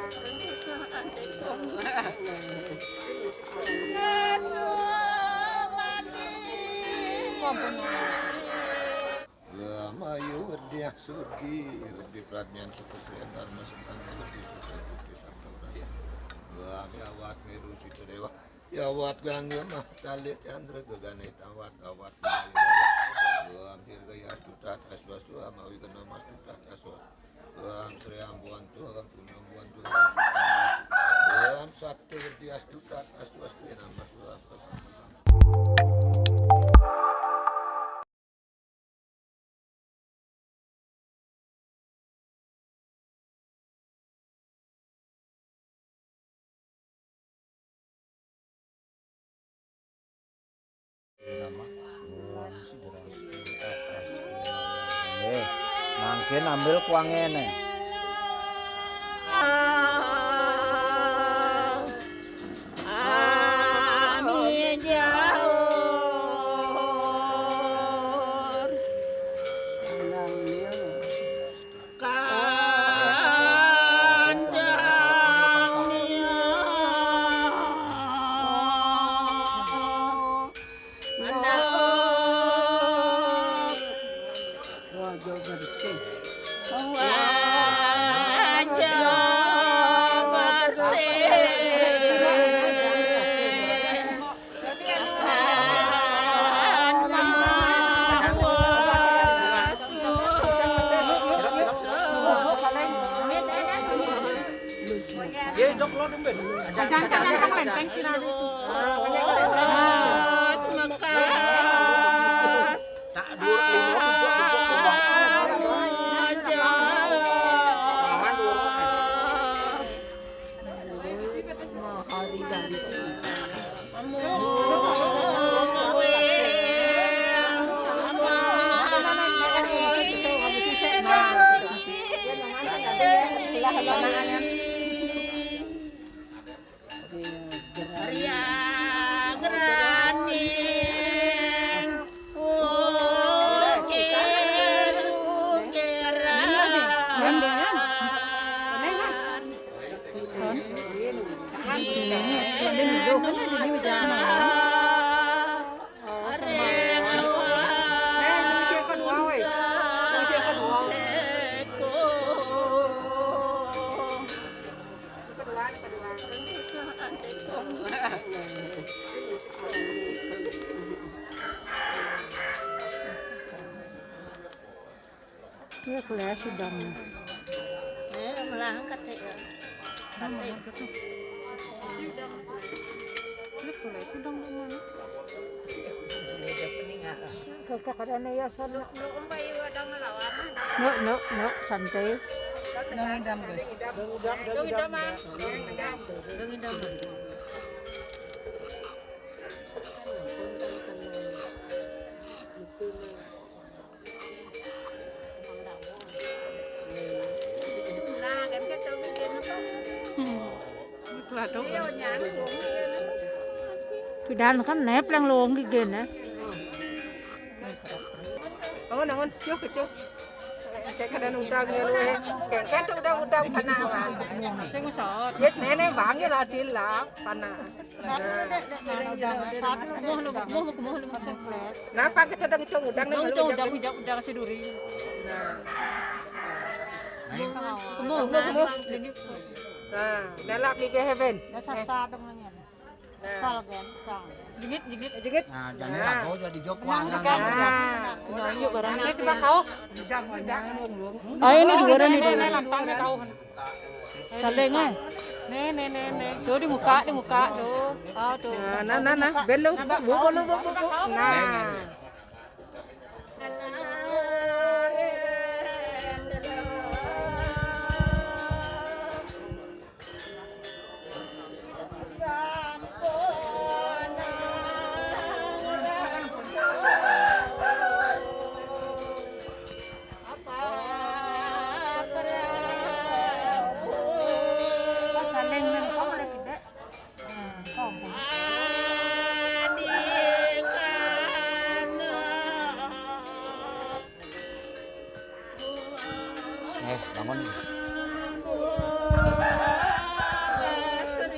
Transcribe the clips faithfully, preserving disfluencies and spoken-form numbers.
Wah, Mayu Werdi Sudi, Werdi Pradnyan Suku Sri Dharma Sentana Werdi Sesai Bukit Sabda Raya. Wah, Yawat Meru Sita Dewa, Yawat Gangga Mah Kali Chandra Gegane Tawat Tawat Wah, Dirga Yastuta Taswa Suwa Mawi Gena Mastuta Taswa Wah, Sri Ambuan Tuhan Punya Ambuan Tuhan Wah, Sakti Werdi Astuta Taswa Suwa Nama Suwa Pasang Pasang. Eh, mangkin ambil kuang ngene. Ami jaur. Kandang anak. Wajah bersih. Wajah bersih. Ye, dok, lo dong, Ben. Jangan, jangan, jangan, Ben. Thank you, Nabi. Terima kasih. Tak, dua, lima, tujuh, tujuh, tujuh. Aja. Tangan dua, Iya, kuliah sidang. Eh, malah angkat ya. Sidang. Iya, kuliah sidang di mana? Kakak ada nih ya sana. No, no, no, santai. Dong idam, guys. Dong idam, man. Dong idam, man. Hmm. Itu lah, dong. Pidan kan nepleng lông gigena. Angon, angon, cuk, cuk. Kayak kadang udang ya lu, eh. Kayak kan tuh udang-udang panah. Sing usot. Yes, nenek bang ya lah, Dil, lah, panah. Napa kita dang itu udang nih, udang, udang, udang, udang siduri. Nah. Kumuh, kumuh, kumuh. Nah, nalak di heaven. Dasar sabeng nanya. Nah. Kal, kan, kal. Jigit, jigit. Jigit. Nah, jadi lagu jadi jok. Nah, wangan. Kan, nah. Tinggal yuk barang. Nanti kita kau. Ayo, ini dua orang ini. Ini lantangnya kau. Saling, eh. Nih, nih, nih, nih. Tuh, di muka, di muka, tuh. Ah, tuh. Nah, nah, nah, nah. Belu, bu, bu, bu, bu, bu. Nah. Eh, bangun.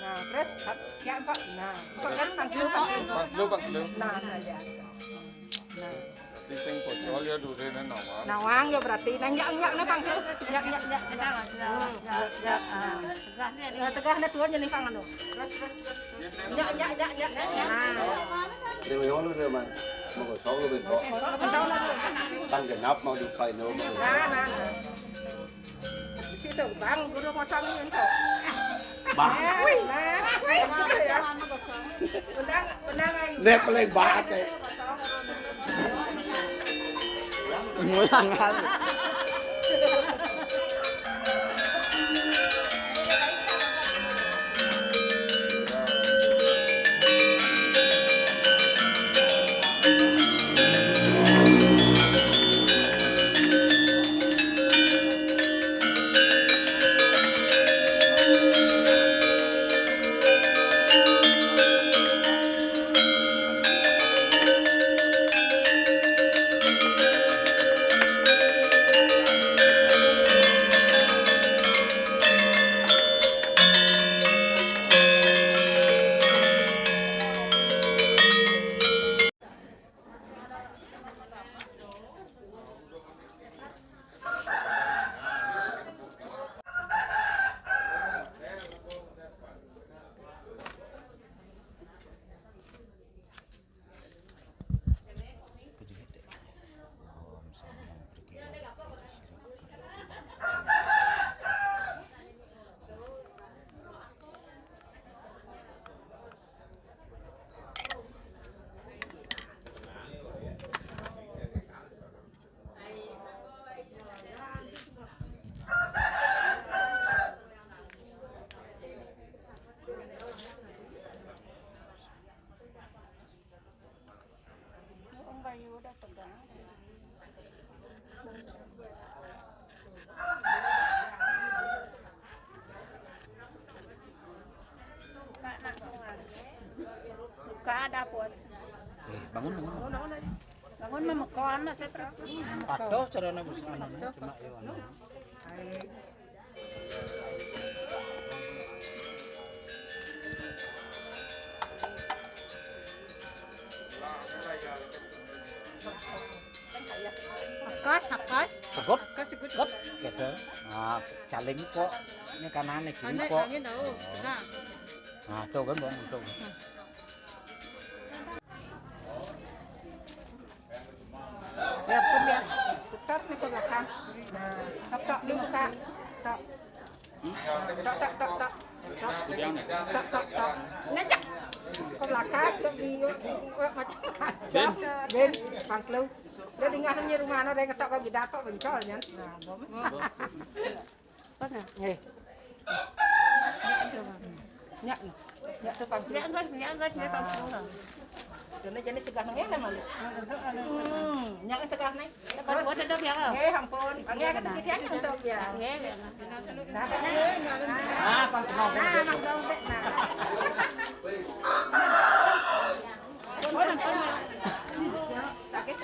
Nah, terus ya, Pak. Nah, Pak kan pangkil, pangkil. Pangkil, pangkil. Nah, nah, ya. Nah. Berarti sing bocor ya dulu nih nawang. Nawang ya berarti. Nah, nyak, nyak, nih pangkil. Nyak, nyak, nyak, nyak. Hmm, ya, ya, ah. Nah, tegah nih tuan jadi pang anu. Terus, terus, terus. Nyak, nyak, nyak, nyak, nyak. Nah. Dia mau ngono dia, Man. Mau kosong lu, Ben, kok. Kosong lu. Tang genap mau dipain dulu. Nah, nah, nah. Situ, Bang, guru kosong ini, tuh. Bah. Eh, wih, nah, wih, gitu ya. Undang, undang aja. Dia paling banget, ya. Ngulangan. Wong bayu udah tegang. Buka nak keluar. Buka dapur. Eh, bangun, bangun. Bangun, bangun. Bangun, memekon, saya perlu. Patuh caranya bersama, cuma ya, anu. Akas, akas. Segot. Akas, segot. Segot, gitu. Nah, caling kok. Ini kanan, ini kiri kok. Angin, oh. Nah. Nah, tuh kan, Bang, tuh. Ya, pun ya. Putar nih ke belakang. Nah, tok, tok, dibuka. Tok. Tok, tok, tok, tok. Tok. Tok, tok, tok. Ngejak. Ke belakang, ke biu, macam-macam. Bin. Bin, pangklu. Dia tinggal di rumah, ada yang ketok ke bidak, tok, bencol, ya. Nah, bom. Bom. Pas ya? Eh. Nyak, nyak tuh pangkil. Nyak, nyak, nyak, nyak, pangkil. Dene jane segah nang ngene malu. Hmm, nyang segah ne. Terus, oh, tetep ya, Kak? Nggih, ampun. Nggih, kan begitian untuk ya. Nggih, nggih. Nah, kan? Nah, Mang Dompet, nah. Oh, nonton, ya. Sakit.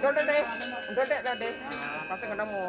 Udah, udah deh. Udah deh, udah deh. Nah, pasti ketemu.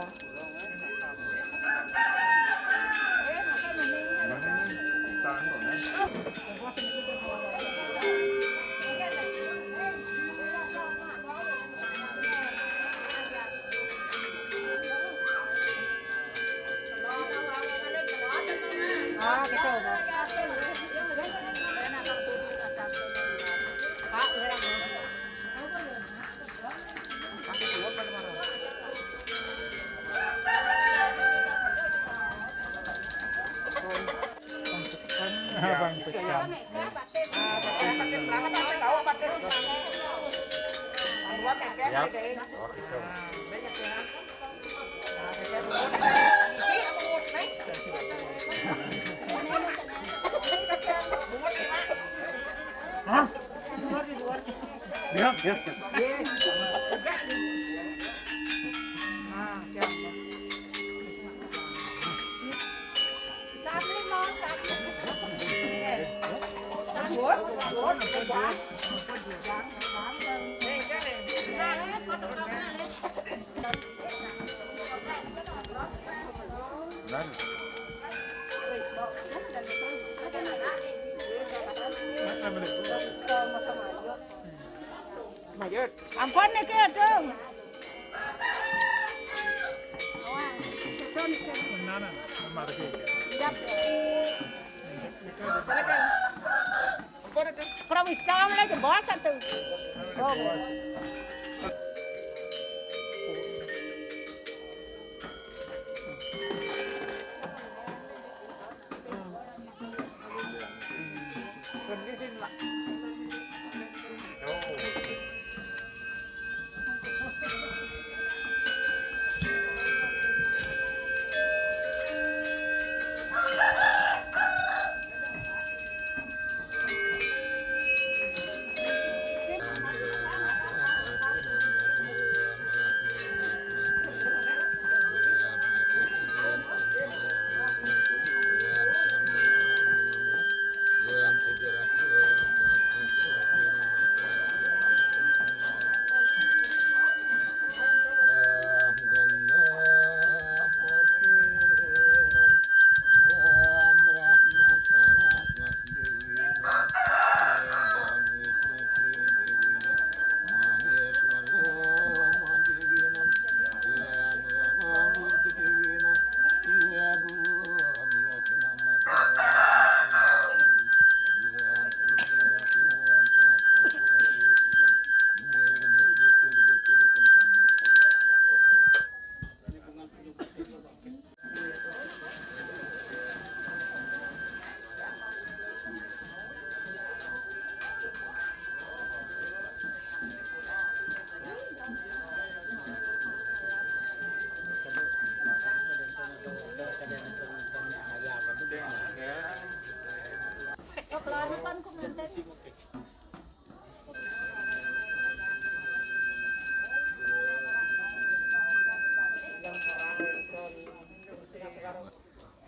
Bang Tekan. Yap. Hah? Yap, yap, yap. Ampun niki, Dong. Kalau bisa mulai jebol satu. Dong.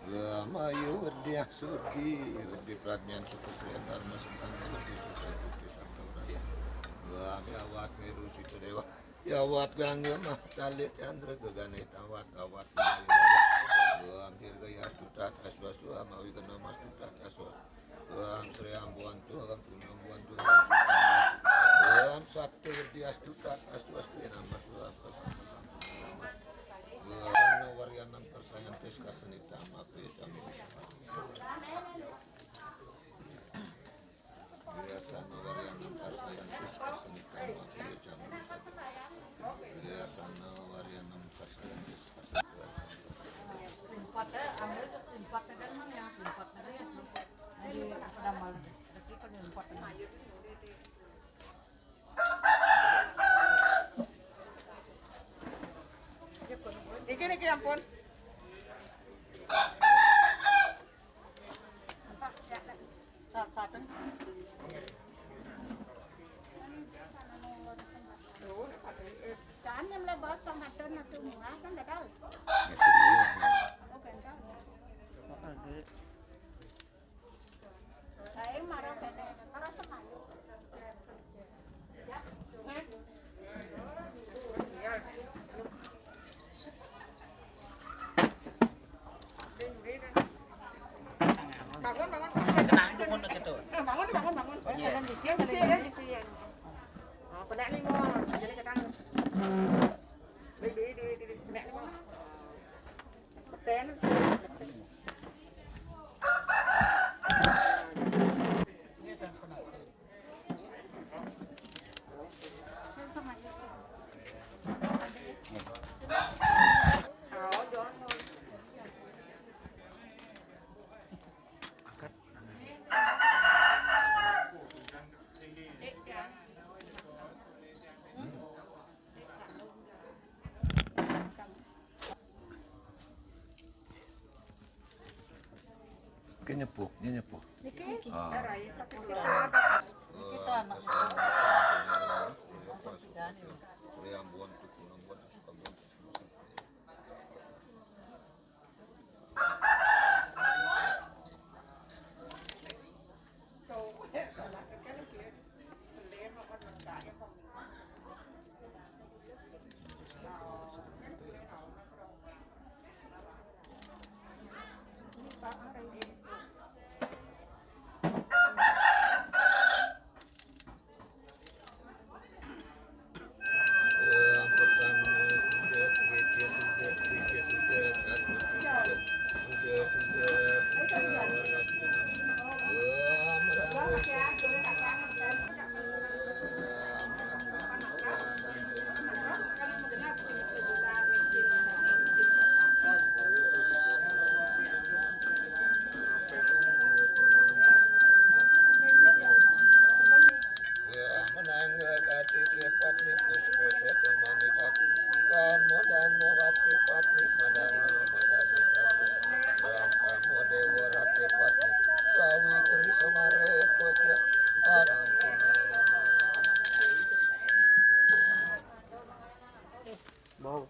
Mayu Werdi Astuti, Werdi Pradnyan Suku Sri Dharma Sentana Suku Sri Suku Santau Raya. Gawat Meru Sita Dewa. Gawat Gangga Mahtali Chandra Gegane Tawat Gawat Mayu. Gawat Dirgaya Astuta Taswasu Amawi Gena Mastuta Taswasu. Gawat Triambuan Tuhan Punyambuan Tuhan. Gawat Sakti Werdi Astuta Taswasu Nama Suapa Sama Sama. Gawat Waryanam Persayantis Kasenita Mapi Cami. Biasana Waryanam Karsayantis Karsanika Mapi Cami. Biasana Waryanam Karsayantis Karsanika. Simpatnya, ambil tuh simpatnya kan, Mang, yang simpatnya ya. Jadi, pada malam, terus itu simpatnya. Iki niki ampun. Sat-satan. Kan yang mulai botong ada nanti murah kan nggak tahu. Ya, serius, ya. Oh, kan tahu. Apa lagi? Bangun, bangun, bangun. Bangun, bangun, bangun. Iya. Salam di sini, salam di sini. Oh, penek nih, Mon. Jadi kita. Di, di, di, di, penek nih, Mon. Beten. Oke, nyepuk, dia nyepuk. Niki. Ah. Kita anak. Bau.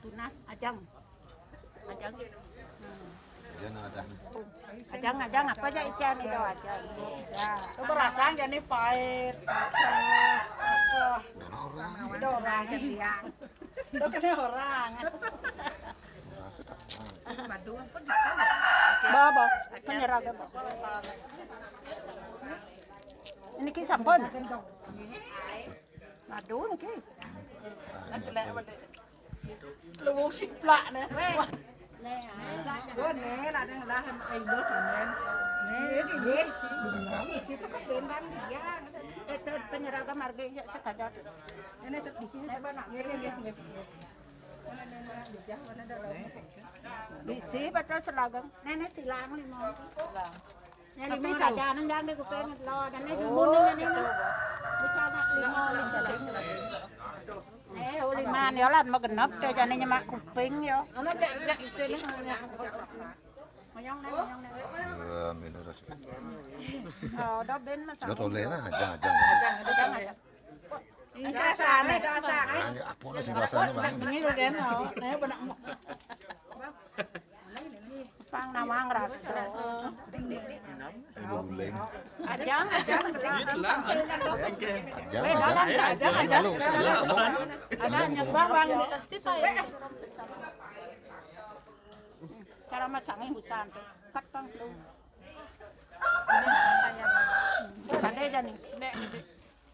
Tunas, ajang. Ajang. Hmm. Ajang, ajang, apa aja ikan itu ajang. Ya. Itu berasa jadi pahit. Ada orang. Ada orang. Itu kena orang. Bawa, bawa. Penyerah, bawa. Ini ki sampun. Aduh, niki. Lu siplak nih. Wah. Gue nih, ada yang lah, eh, lu nih. Nih, ini sih. Ini sih, itu kan bendang dia. Itu penyeragam harganya sekadar. Ini tuh di sini, coba nak. Ini, ini, ini. Bisi betul selagang. Nenek silang lima. Silang. Ini jajanan yang di kuping lo, dan ini mun ini. Bisa tak lima, lima. Eh, lima ya lah, mau genep deh, jane nyemak kuping ya. Ana cek cek isine. Ngoyong nang, ngoyong nang. Iya, minum terus. Oh, udah ben mas. Yo tole lah, aja aja. Aja aja. Rasane, rasane. Nah, ya apa sih rasanya, Bang? Ini lo kan, oh, saya pernah mau. Pang nawang rasa. Aduh, guling. Ajang, ajang. Ajang, ajang. Ajang, ajang. Ajang, ajang. Bang, bang. Cara macangnya hutan tuh. Kat pang lu. Ada aja nih.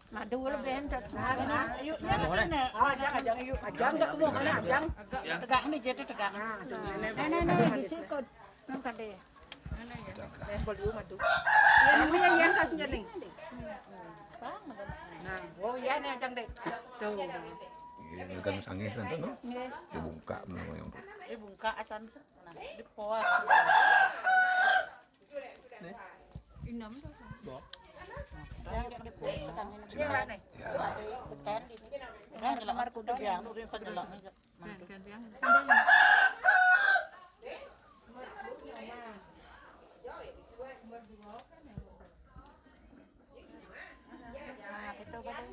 Madu lebih enak. Ayo, ya, sini. Oh, ajang, ajang, ayo. Ajang, nggak mau, mana ajang? Tegak nih, jadi tegak. Nah, nah, nah, di situ. Nang tadi. Yang belum madu. Ya, ini yang, yang kasih jadi. Nah, oh iya, nih ajang deh. Tuh. Iya, ini kan sangis kan, tuh, no? Iya. Dibungkak, no, yang. Dibungkak, asan, nah, dipoas. Inem tuh. Yang di pos, kan, ini. Cina. Ya. Betul, ini. Nah, di kamar kuda yang udah penjelak.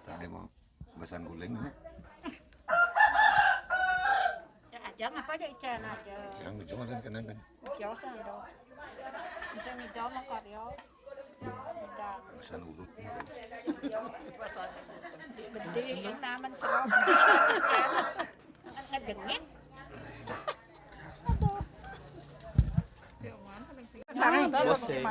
Tadi mau pesan guling, ya? Ya, ajang apa aja, ikan aja. Yang ujung ada kan, kan? Jauh kan, jauh. Bisa nih, jauh mah, Kak, ya. Udah. Pesan urut. Gede, naman serap. Ngejengit. Aduh. Sange. Bos, eh.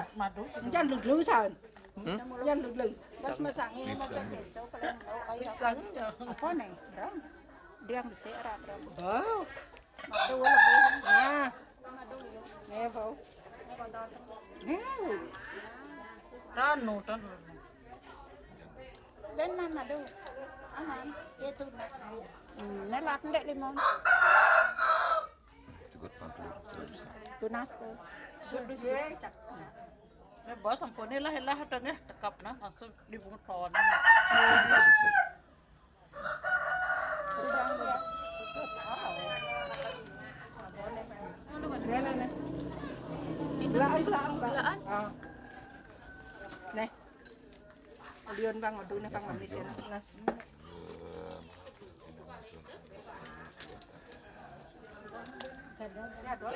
Jan lulu san. Hmm? Jan lulu. Bos masange, masak gitu, kalau mau, ayo. Pisang. Apa nih, Bro? Dia yang bisa, Bro. Oh. Madu lebih. Nah. Madu. Ya, Bro. Hmm. Tanu, tanu. Dan mana tuh? Aman. Itu nak. Hmm, nelat ndek limon. Cukup pangkul terus. Tunas tuh. Duduk ya, cak. Nah, bos, ampun, lah, lah, udah nggak, tekap, nah, langsung dibungut pohon. Sip, sip, sip, sip. Udah, udah. Udah, udah, udah. Belaan, belaan, belaan. Ah. Nih. Liun, Bang, aduh, nih, Bang, manis ya. Nas. Ya, dua.